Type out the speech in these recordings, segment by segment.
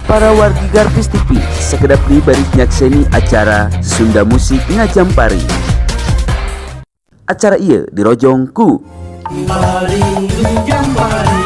Para wargi Garpis TV sakedap deui bari nyakseni acara Sunda Musik Ngajampari. Acara ieu dirojong ku Paling Jampari.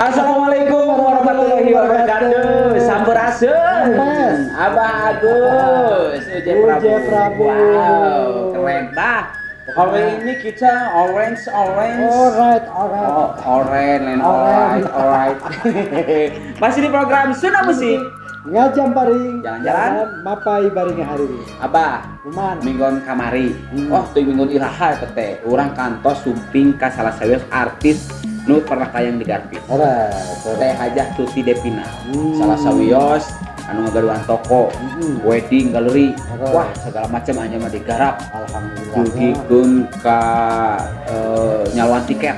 Assalamualaikum warahmatullahi wabarakatuh. Sampurasun. Abah Agus, Uje Prabu. Uje Prabu. Wow, keren bah. Hari ini kita orange orange. Alright, alright. Oh, orange, lain alright, alright. Masih di program Sunda Musik. Ngajamparing. Jalan-jalan. Mapai bari ngahariring. Abah, Kumaha? Minggon kamari. Oh, tuh minggon iraha eta teh. Urang kantos sumping ka salah sawios artis nu pernah tayang di Garpis. Alright, Teh Hajah Tuti Devina. Hmm. Salah sawios anu ngagaduhan toko, wedding galeri, Alright. wah segala macam hanya mah digarap. Alhamdulillah. Dugikeun ka nyaluan tiket.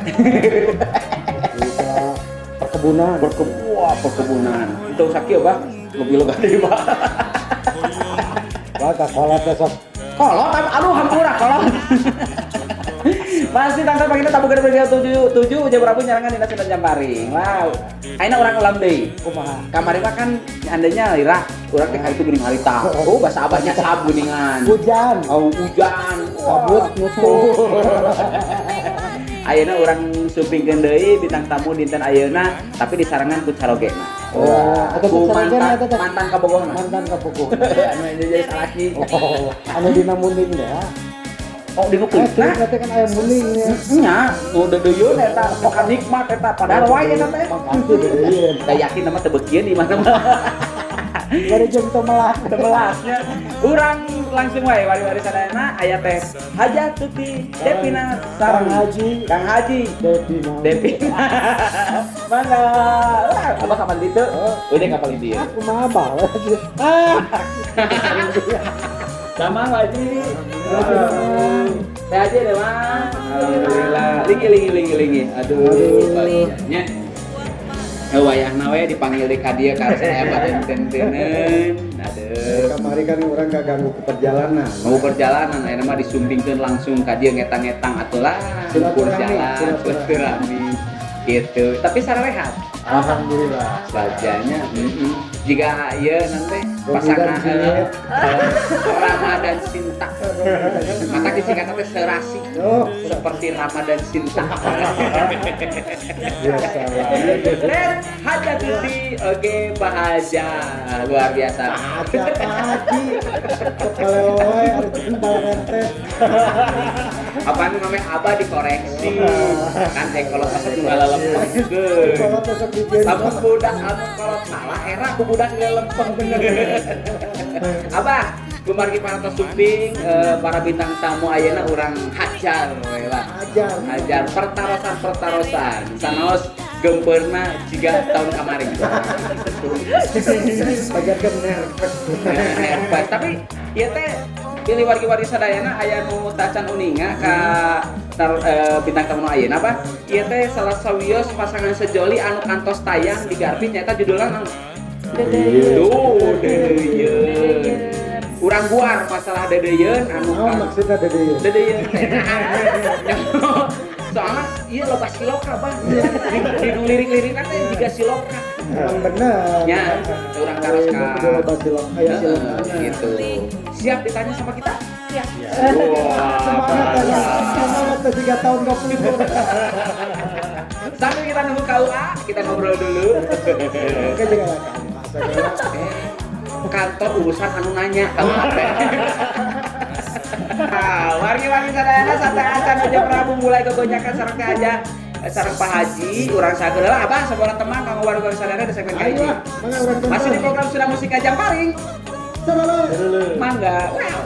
Bisa perkebunan. Wah, perkebunan. Itu sakieu bah, lebih lega deui bah. Wah, ka kolot besok. Kolot, aduh hampura kolot. Masih tanggal pagi tabu gede tujuh tujuh Uje Prabu nyarangan dina Sunda Jamparing. Wow. Ayeuna urang ulam deui. Kumaha? Kamari mah kan andainya lira, urang teh kali itu geuning harita. Oh, bahasa abahnya sab geuningan. Hujan. Oh, hujan. Kabut nutup. Ayeuna urang sumpingkeun deui bintang tamu dinten ayeuna tapi disarangan ku carogena. Oh, atau Ku carogena mantan, eta teh. mantan kabogohna. Mantan kabogoh. Anu jadi salaki. Oh, anu dina munding deh. Oh, di Eh, kulitna. berarti kan aya munding ya. Nya, nu deudeuyeun eta, bukan nikmat eta padahal wae eta teh. Mangkanti deudeuyeun. Da yakin mah teu beukieun di mana mah. Bari jeung teu melak. Teu melasnya. Urang langsung wae wari-wari sadayana aya teh Hajah Tuti Devina sareng Kang Haji. Kang Haji Devina. Devina. Mangga. Wah, abah kapan ditu? Oh. Udah kapan dieu? Aku mah abah. Ah. Sama Haji. Teh Haji deh, Mang. Alhamdulillah. Lingi lingi lingi lingi. Aduh, bagiannya. Wayahna we dipanggil di ka dieu ka saya badan ten-teneun. Aduh. Kamari kan urang kaganggu ke perjalanan. Mau perjalanan ayeuna mah disumpingkeun langsung ka dieu ngetang-ngetang atuh lah. Ukur Silaturahmi, jalan, silaturahmi. silaturahmi. Gitu. Tapi sarehat. Alhamdulillah. Bajanya, Jika ieu nanti Romi pasangan dan Juliet. Rama dan Sinta. Maka disingkat teh serasi. Oh, Seperti Rama dan Sinta. biasa lah. Dan Hajah Tuti, oke Pak Hajah, luar biasa. Ada Pak Haji. Kepalewe ada jempol rentet. Apa namanya Abah dikoreksi? Kan teh kalau kasep ngalalempeng. Kalau besok dijemput. Lamun budak lamun kalau salah era ku budak ngalempeng bener. Abah, kumargi parantos sumping para bintang tamu ayeuna urang hajar we lah. Hajar. Hajar pertarosan-pertarosan. Sanaos gempeurna jiga tahun kemarin. Pajarkeun nervous. Nervous. Tapi ieu teh pilih wargi-wargi sadayana aya nu tacan uninga ka bintang tamu nu ayeuna apa? Ieu teh salah sawios pasangan sejoli anu kantos tayang di Garpis nyata judulna naon? Tuh, Deudeuyeun. Urang buar masalah Deudeuyeun anu Oh, maksudnya deudeuyeun. Deudeuyeun teh. Soalnya ieu loba siloka bah. Di nu lirik-lirikna teh jiga siloka. Emang bener. Ya, urang taros ka. Kudu loba silok, aya silokana. Gitu. Siap ditanya sama kita? Siap. Wah, Semangat ya, semangat teh 3 tahun gak pulang. Sambil kita nunggu KUA, kita ngobrol dulu. Oke juga lah kan. Kantor urusan anu nanya KUA teh. Nah, wargi-wargi sadayana santai acan aja Prabu mulai kegonyakan sareng teh aja sareng Pak Haji, urang sageula abah sabaraha teman kanggo wargi-wargi sadayana di segmen Ayo, kahiji. mangga urang Masih di program Sunda Musik Jamparing. Serele. Mangga. Wow.